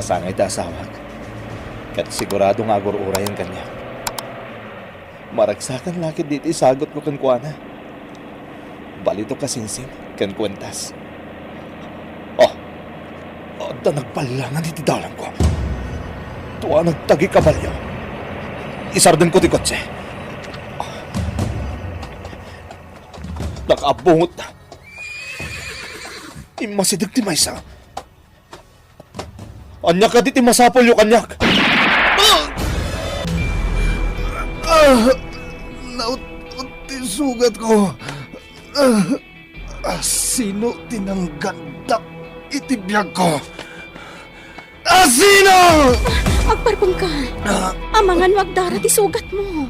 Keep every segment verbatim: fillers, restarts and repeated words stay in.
Sangay ti asawak, ket sigurado nga agur-urayen kaniak. Maragsakan la ketdi ti isagutko kenkuana. Balitok a sinsin ken kuentas. Oh, adda nagballangan iti dalangko. Dua nagtagi kabalio. Isardengko ti kotse. Nakaabungotna. Immasideg ti maysa. Ania kadi ti masapulyo kaniak? Ah! Ah! Naut-ot ti sugatko. Ah! Asino ti nanggandak iti biagko? Asino? Agparpengka. Ah! Amangan no agdara ti sugatmo.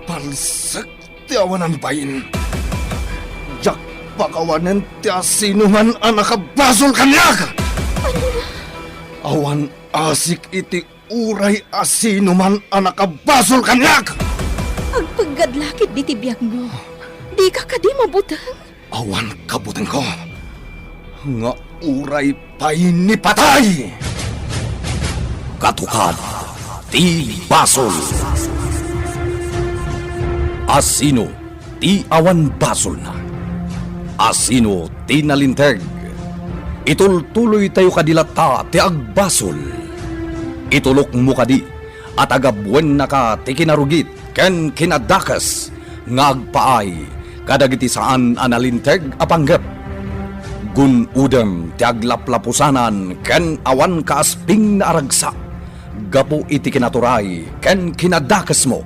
Palsek ti awanan bain. Diak pakawanen ti asinoman a nakabasol kaniak. Awan asik iti uray asinoman a nakabasol kaniak. Agpeggad la ketdi ti biagmo. Dika kadi mabuteng? Awan kabutengko nga uray pay ni patay. Katukad ti basol. Asino ti awan basolna? Asino ti nalinteg? Itultuloytayo kadi latta ti agbasol. Itulokmo kadi a tagabuennaka ti kinarugit ken kinadakes nga agpaay kadagiti saan a nalinteg a panggep. Gun-odem ti aglaplapusanan ken awan kaaspingna a ragsak gapu iti kinaturay ken kinadakesmo.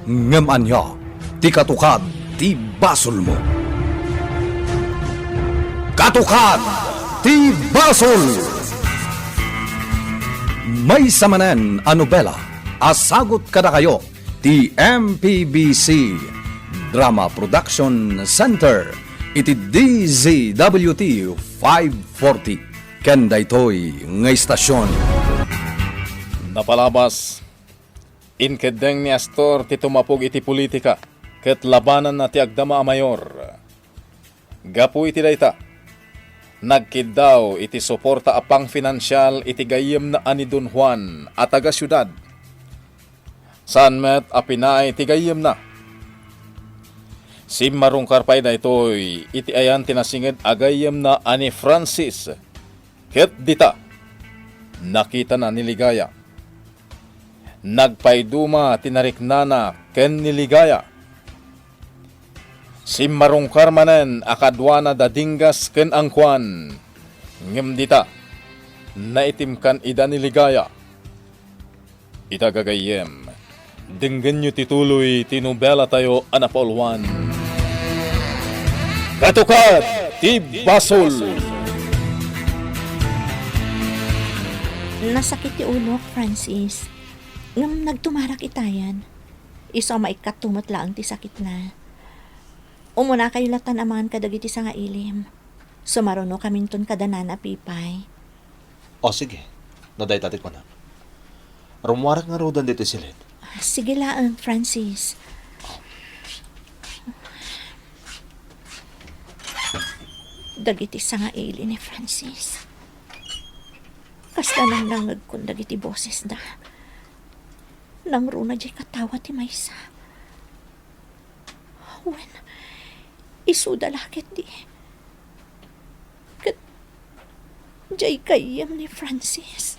Ngem ania ti katukad ti basolmo? Katukad ti basol! Maysa manen a nobela a sagut kadakayo ti M P B C Drama Production Center iti D Z W T five forty ken daytoy nga istasyon. Napalabas, inkeddeng ni Astor ti tumapog iti politika ket labananna ti agdama a mayor. Gapu iti dayta, nagkiddaw iti suporta a pangfinansial iti gayyemna a ni Don Juan a taga-siudad. Saan met a pinaay ti gayyemna. Simmarungkar pay daytoy iti ayan ti nasinged a gayyemna a ni Francis, ket dita, nakitana ni Ligaya. Nagpaiduma ti nariknana ken ni Ligaya. Simmarungkar manen a kaduana da Dingas ken Angkuan, ngem dita, naitimkan ida ni Ligaya. Ita gagayyem, denggenyo ti tuloy ti nobelatayo a napauluan, Katukad ti Basol. Nasakit ti ulok, Francis. Ngem nagtumarak itayan. Isu a maikkatto met laeng ti sakitna. Umunakayo latan amangan kadagiti sangailim. Sumarunokaminton kada Nana Pipay. O, sige. No dayta ti kunak. Rummuarak ngaruden ditoy siled. Sige laeng, Francis. Dagiti sangailim ni Francis. Kasla nangnangngegkon dagiti bosesda. Nangruna diay katawa ti maysa. Wen, isuda la ketdi. Ket diay gayyem ni Francis.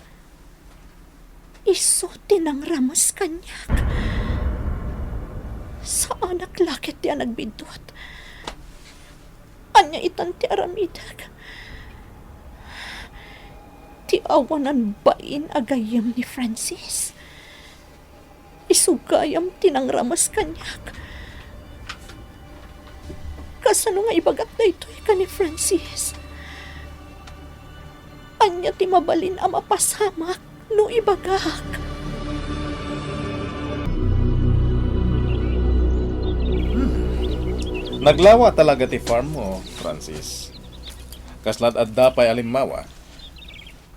Isu ti nangrames kaniak. Saanak la ketdi a nagbiddut. Ania itan ti aramidek? Ti awanan bain a gayyem ni Francis. Isu gayam ti nangrames kaniak. Kasano nga ibagak daytoy ken ni Francis? Ania ti mabalin a mapasamak no ibagak? Hmm. Naglawa talaga ti farm mo, Francis. Kasla adda pay alimmawa?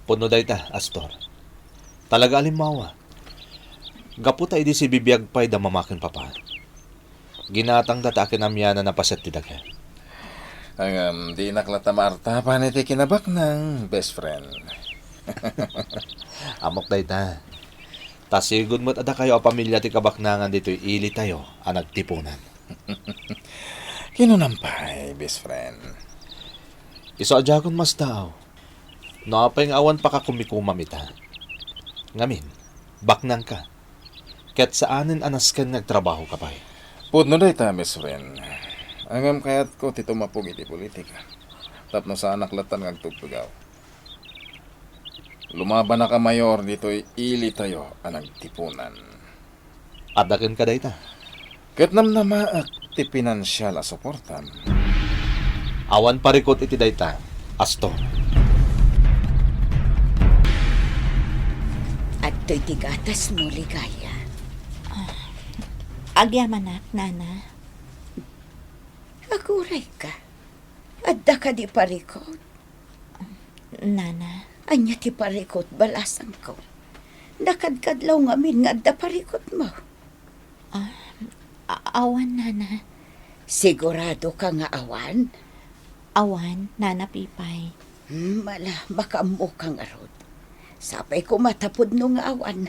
Pudno dayta, Astor. Talaga alimmawa. Gapu ta idi sibibiag pay da mama ken papa, ginatangda ta akinamianan a paset ti daga. Ngem, dinak latta maartapan iti kinabaknang, best friend. Ammok dayta. Ta sigud met a dakayo a pamilia ti kabaknangan ditoy ilitayo a nagtipunan. Kinunam pay, best friend. Isu a diakon masdaaw. No apay nga awan pakakumikumam ita. Ngamin, baknangka. Ket saanen a nasken nga agtrabahoka pay. Pudno dayta, best friend. Ngem kayatko ti tumapog iti politika. Tapno saanak lattan nga agtugtugaw. Lumabanak a mayor ditoy ilitayo a nagtipunan. Adda kenka dayta. Ket namnamaek ti pinansial a suportam. Awan parikut iti dayta, Astor. Adtoy ti gatasmo, Ligaya. Ah, agyamanak, Nana. Agurayka. Adda kadi parikut? Nana. Ania ti parikut, balasangko? Nakadkadlaw ngamin nga adda parikutmo. Ah, a-, awan, Nana. Siguradoka nga awan? Awan, Nana Pipay. Hmm, ala, makaammoka ngarud. Sapay koma ta pudno nga awan.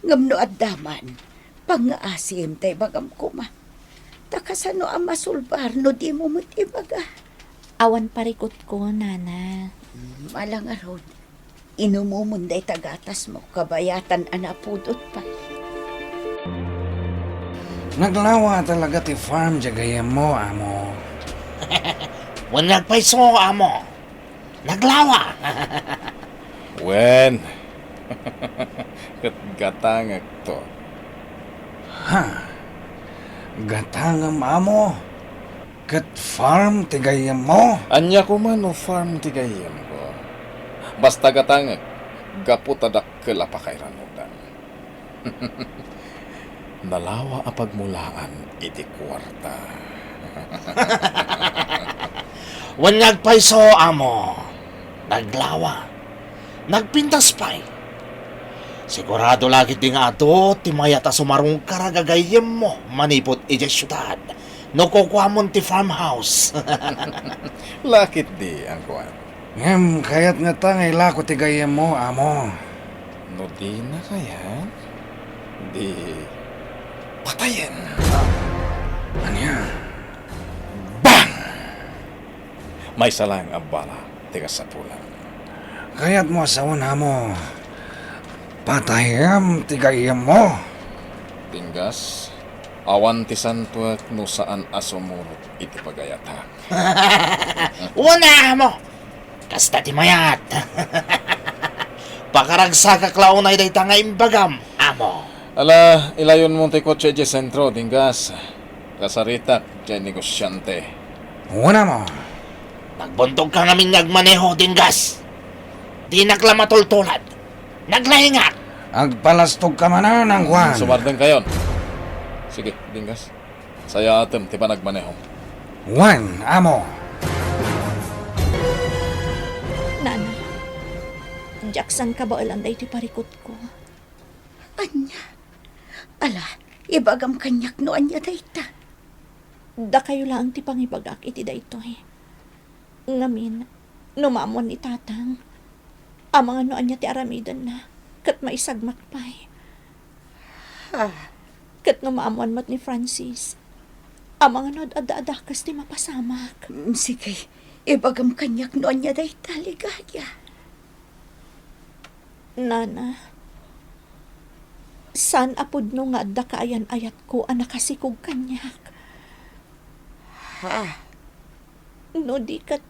Ngem no adda man, pangngaasim ta ibagam koma. Ta kasano a masulbar no dimo met ibaga? Awan parikutko, Nana. Hmm, ala ngarud. Inumomon dayta gatasmo, kabayatan a napudot pay. Naglawa talaga ti farm diay gayyemmo, amo. Wen, nagpayso, amo. Naglawa. Wen. Ket gatangekto. Ha? Gatangem, amo? Ket farm ti gayyemmo? Ania koma no farm ti gayyemko? Basta gatangek, gapu ta dakkel a pakairanudan. Nalawa a pagmulaan iti kuarta. Wen, nagpayso, amo. Naglawa. Nagpintas pay. Sigurado la ketdi nga adu ti mayat a sumarungkar a gagayyemmo manipud idiay siudad no kukuamon ti farmhouse. La ketdi, angkuan. Ngem kayat ngata nga ilako ti gayyemmo, amo. No dina kayat, di patayen. Ania? Bang! Maysa laeng a bala ti kasapulan. Kayatmo a sawen, amo, patayem ti gayyemmo? Dinggas, awan ti santuek no saan a sumurot iti pagayatak. Wen, amo! Kasta ti mayat. Pakaragsakak la unay dayta nga imbagam, amo. Ala, ilayonmo ti kotse idiay sentro, Dinggas. Kasaritak diay negosiante. Wen, amo. Nagbuntogka ngamin nga agmaneho, Dinggas. Dinak la matultulad. Naglaingak. Agpalastogka manen, angkuan. Sumardengkayon. Sige, Dinggas. Sayaatem ti panagmanehom. Wen, amo. Nana, diak sangkabaelan daytoy parikutko. Ania? Ala, ibagam kaniak no ania dayta. Dakayo laeng ti pangibagak iti daytoy. Ngamin, no maammuan ni Tatang, amangan no ania ti aramidenna, ket maisagmak pay. Ah. Ket no maammuan met ni Francis, amangan no ad-adda a dakes ti mapasamak. Mm, sige, ibagam kaniak no ania dayta, Ligaya. Nana, saan a pudno nga adda kaayan-ayatko a nakasikog kaniak. Ha? No di ket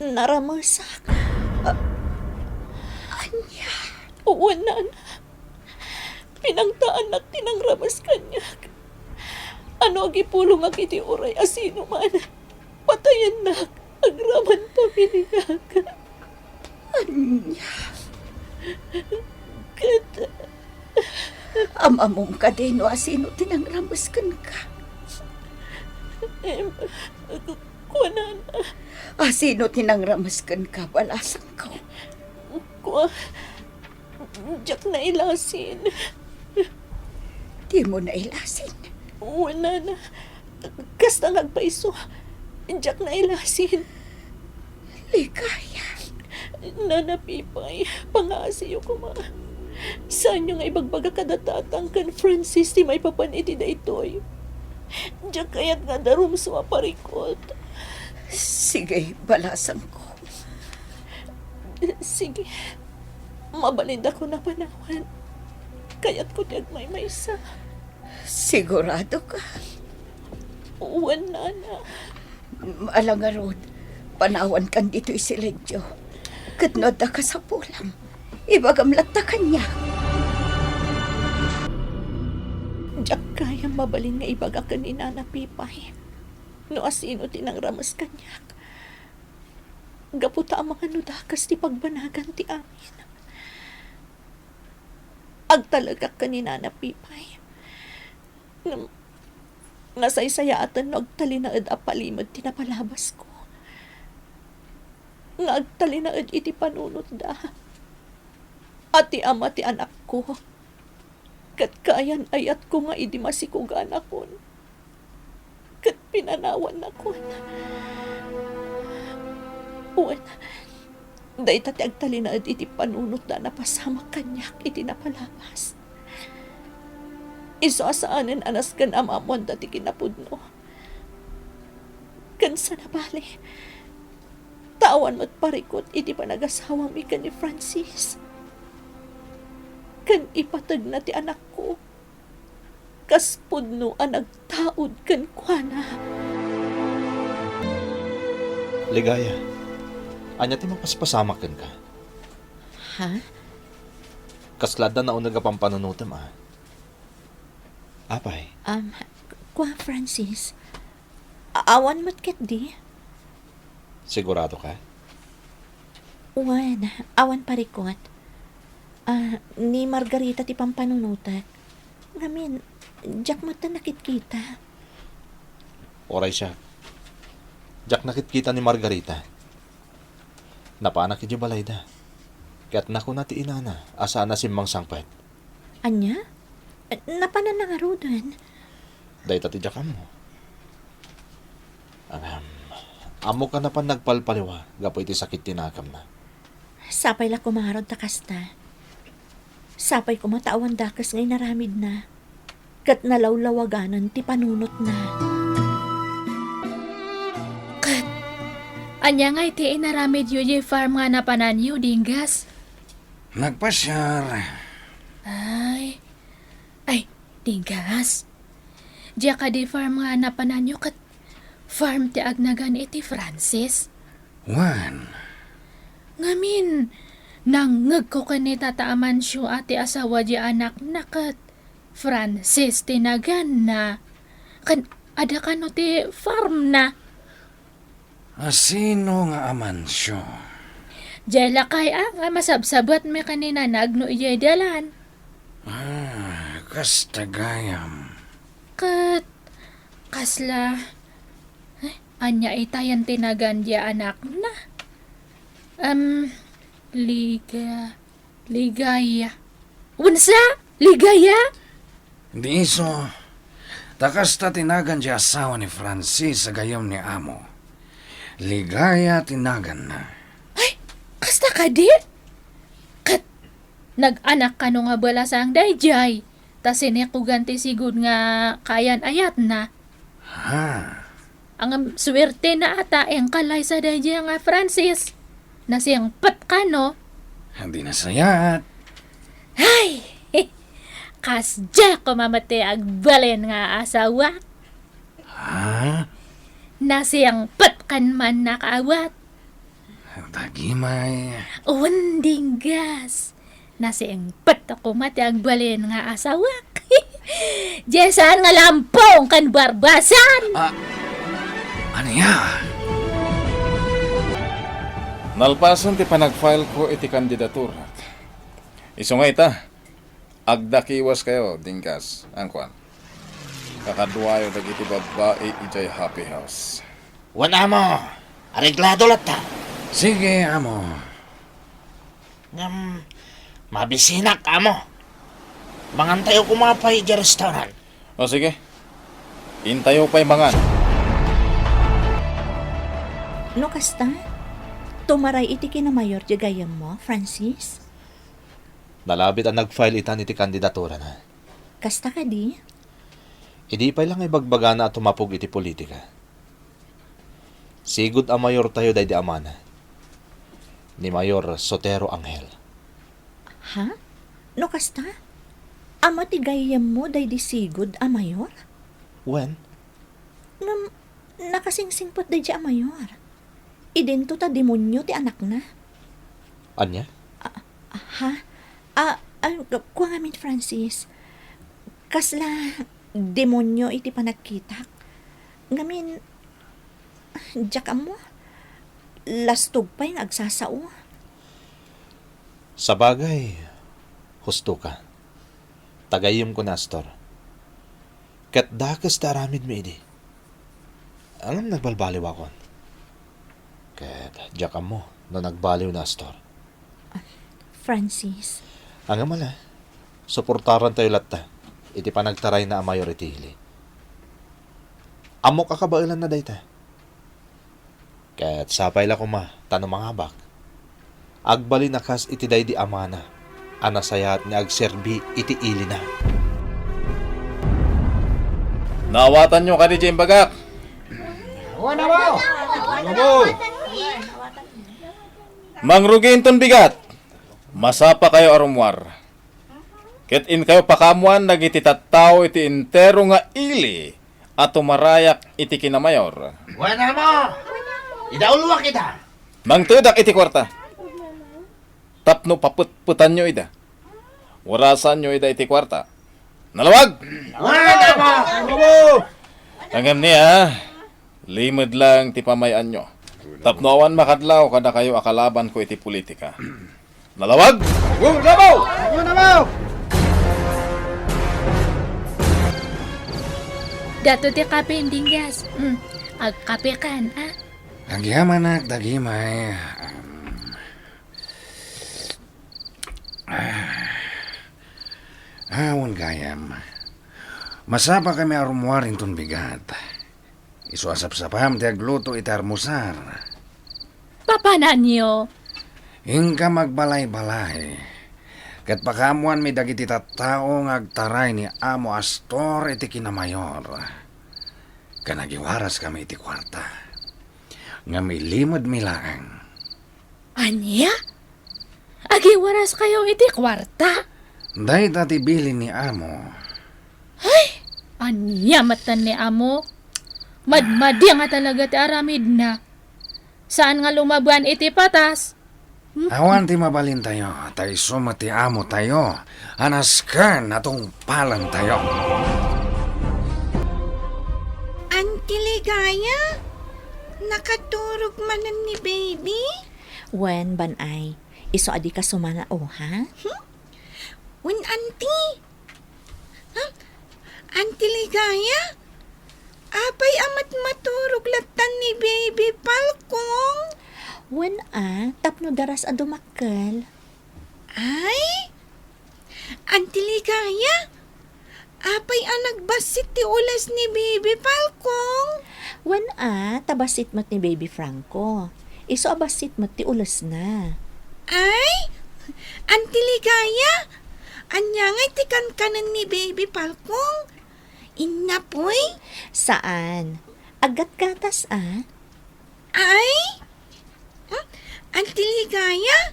naramesak. A-, ania? Wen, Nana. Pinangtaanak ti nangrames kaniak. Ano agipulongak iti uray a sino man, patayennak agraman pamiliak. Ania? Ket am-ammom kadi no asino ti nangrames kenka? Em, kuanana. Asino ti nangrames kenka, balasangko? Kua-, Diak nailasin. Dimo nailasin? Wen, Nana. Kasta nga agpayso, Diak nailasin. Ligaya. Nana Pipay, pangaasiyo koma. Saanyo nga ibagbaga kada tatang ken Francis ti maipapan iti daytoy. Diak kayat nga adda rumsua a parikut. Sige, balasangko. Sige. Mabalindakon a panawan. Kayatko ti agmaymaysa. Sigurado ka? Wen, nana. Ala ngarud, panawankan ditoy silencio. Ket no adda kasapulam, ibagam latta kaniak. Diak gayam mabalin nga ibaga ken ni Nana Pipay no asino ti nangrames kaniak. Gapu ta amangan no dakes ti pagbanagan ti amin. Agtalekak ken ni Nana Pipay. Ngem nasaysayaaten no agtalinaed a palimed ti napalabasko. Nga agtalinaed iti panunotda a ti ama ti anakko ket kaayan-ayatko nga idi masikuganakon ket pinanawannakon. Wen, dayta ti agtalinaed iti panunotda a napasamak kaniak iti napalabas. Isu a saanen a nasken a maammoanda ti kinapudno. Ken sanabali, ta awan met parikut iti panagasawami ken ni Francis. Ken ipategna ti anakko kas pudno a nagtaud kenkuana. Ligaya, ania ti mapaspasamak kenka? Ha? Kasla adda nauneg a pampanunotem, a? Apay? Um, kua, Francis, a-, awan met ketdi? Sigurado ka? Wen, awan parikut. Ah, ni Margarita ti pampanunotek. Ngamin, diak met nakitkita. Uray siak. Diak nakitkita ni Margarita. Napanak idiay balayda. Ket nakuna ti inana a saan a simmangsangpet. Ania? Napananna ngaruden? Dayta ti diak ammo. Aram, ammok a napan nagpalpaliwa gapu iti sakit ti naganna. Sapay la koma ngarud ta kasta. Sapay koma ta awan dakes nga inaramidna. Ket nalawlawaganan ti panunotna. Ket, ania ngay ti inaramidyo idiay farm nga napananyo, Dinggas? Nagpasiar. Ay. Ay, Dinggas. Diay kadi farm nga napananyo ket farm ti agnagan iti Francis? Wen. Ngamin, nangngegko ken ni Tata Amancio a ti asawa diay anakna ket Francis ti naganna. Ken adda kano ti farmna? A sino nga Amancio? Diay lakay a nga masabsabetmi ken ni Nanag no idiay dalan. Ah, kasta gayam. Ket kasla, eh, ania itayen ti nagan diay anakna? Em, Liga-, Ligaya. Unsa? Ligaya? Di isu, ta kasta ti nagan diay asawa ni Francis a gayyem ni amo. Ligaya ti naganna. Ay, kasta kadi? Ket nag-anak kano nga balasang daydiay, ta sinekugan ti sigud nga kaayan-ayatna. Ha? Ngem suertena a ta inkalaysa daydiay nga Francis. Nasingpet kano? Di nasayaat. Ay! Kasdiay koma met ti agbalin nga asawak. Ha? Nasingpet ken man nakaawat. Dagimay. Wen, Dinggas. Nasingpet koma ti agbalin nga asawak. Diay saan nga lampong ken barbasan. Ah, ania? Nalpasen ti panag-file ko iti kandidaturak. Isu nga ita, agdakiwaskayo, Dinggas. Angkuan. Kakaduayo dagiti babbai idiay Happy House. Wen, amo. Areglado latta. Sige, amo. Ngem, mabisinak, amo. Mangantayo koma pay idiay restaurant. O, sige. Intayo pay mangan. No kasta, tumaray iti kinamayor ti gayyemmo, Francis? Nalabit a nag-file itan iti kandidaturana. Kasta kadi? Idi pay la nga ibagbagana a tumapog iti politika. Sigud a mayortayo daydi amana, ni Mayor Sotero Angel. Ha? No kasta? Ama ti gayyemmo daydi sigud a mayor? Wen? Ngem, nakasingsingpet daydi a mayor. Idinto ta demonio ti anakna. Ania? Ah, ha? Ah, ah, kua ngamin, Francis. Kasla demonio iti panagkitak. Ngamin, diak ammo. Lastog pay nga agsasao. Sabagay, husto ka. Tagayemko ni Astor. Ket dakes ti aramidmi idi. Ngem nagbalbaliwakon. Ket diak ammo no nagbaliw ni Astor. Francis. Ngem ala, suportarantayo latta iti panagtarayna a mayor iti ili. Ammok a kabaelanna dayta. Ket sapay la koma ta no mangabak, agbalin a kas iti daydi amana a nasayaat nga agserbi iti ilina. Naawatanyo kadi ti imbagak? Wen, Amo! Amo! Mangrugi inton bigat, masapakayo a rummuar. Ket inkayo pakaammoan dagiti tattao iti entero nga ili a tumarayak iti kinamayor. Wen, Amo! Idauluak ida! Mangtedak iti kuarta tapno papetpetanyo ida. Warasanyo ida iti kuarta. Nalawag! Wen, Amo! Amo! Ngem ni a, limed lang ti pamay-anyo. Tapno awan makadlaw kadakayo a kalabanko iti politika. Nalawag! Wen, Amo! Wen, Amo! Dato ti kape, Dinggas. Mm, agkape kan, a? Agyamanak dagimay, um, ah, awan gayam. Masapakami a rummuar inton bigat. Isu a sapsapam ti agluto iti armusar. Papananyo? Inka magbalay-balay, ket pakaammoanmi dagiti tattao nga agtaray ni Amo Astor iti kinamayor. Ken agiwaraskami iti kuarta. Ngem ilimedmi laeng. Ania? Agiwaraskayo iti kuarta? Dayta ti bilin ni Amo. Ay, ania metten ni Amo? Madmadi nga talaga ti aramidna. Saan nga lumaban iti patas? Hmm? Awan ti mabalintayo, ta isu met ti amotayo a nasken a tungpalantayo. Auntie Ligaya, nakaturog manen ni Baby? Wen, Ban-ay, isu a dika sumangao, ha? Hmm? Wen, Auntie. Ha? Auntie Ligaya? Apay a matmaturog lattan ni Baby Falcong? Wen a, tapno daras a dumakkel. Ay? Auntie Ligaya, apay a nagbassit ti ules ni Baby Falcong? Wen a, ta bassit met ni Baby Franco. Isu a bassit met ti ulesna. Ay? Auntie Ligaya, ania ngay ti kankanen ni Baby Falcong? Innapoy? Saan. Aggatgatas a. Ay? Hmm? Auntie Ligaya,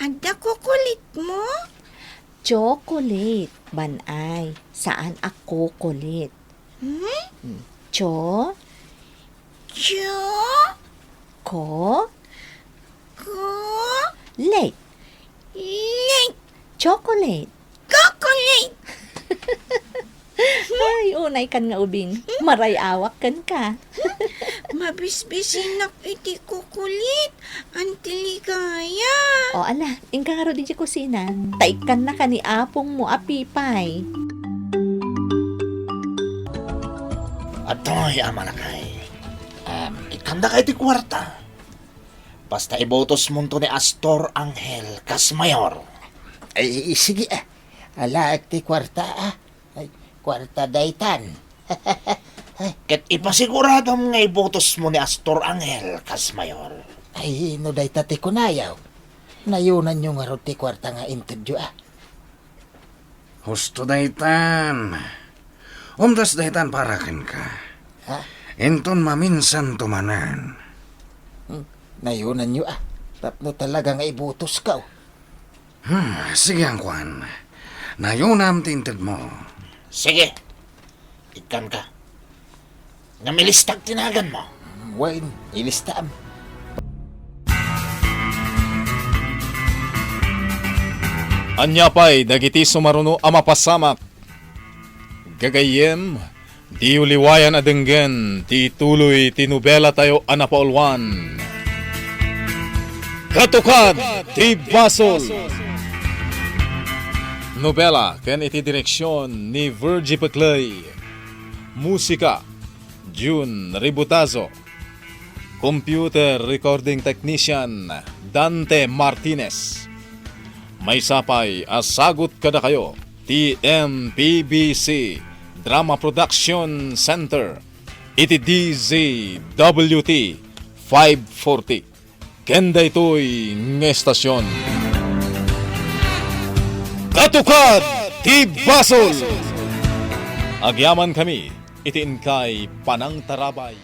adda kukulitmo? Chocolate, Ban-ay. Saan a kukulit. Hmm? Hmm. Cho? Cho? Ko? Ko? Late. Late. Chocolate. Chocolate. Ay, unay kan nga ubing. Maray-awak kenka. Mabisbisinak iti kukulit, Auntie Ligaya. O, ala, inka ngarud iti kusina. Ta ikkannaka ni apongmo a Pipay. Adtoy, Ama lakay. Em, ikkandaka iti kuarta. Basta ibutosmonto ni Astor Angel kas mayor. Ay, sige, ah. Alaek ti kuarta, ah. Ay, kuarta daytan. Ay. Ket ipasiguradom nga ibutosmo ni Astor Angel kas mayor. Ay, no dayta ti kunayo, nayunanyo ngarud ti kuarta nga intedyo, a. Husto daytan. Umdas daytan para kenka. Ha? Inton maminsanto manen. Hmm, nayunanyo, a. Tapno talaga nga ibutoska, o. Hmm, sige, angkuan. Nayunam ti intedmo. Sige. Ikkanka. Ngem ilistak ti naganmo. Wen, ilistam. Ania pay dagiti sumaruno a mapasamak? Gagayyem, diyo liwayan a denggen ti ituloy ti nobelatayo a napauluan, Katukad ti Basol. Nobela ken iti direksion ni Virgie Peclay. Musika, Jun Ributazo. Computer recording technician, Dante Martinez. Maysa pay a sagut kadakayo ti M P B C Drama Production Center iti D Z W T five forty, ken daytoy nga estasyon. Katukad ti Basol! Agyamankami iti inkay panangtarabay.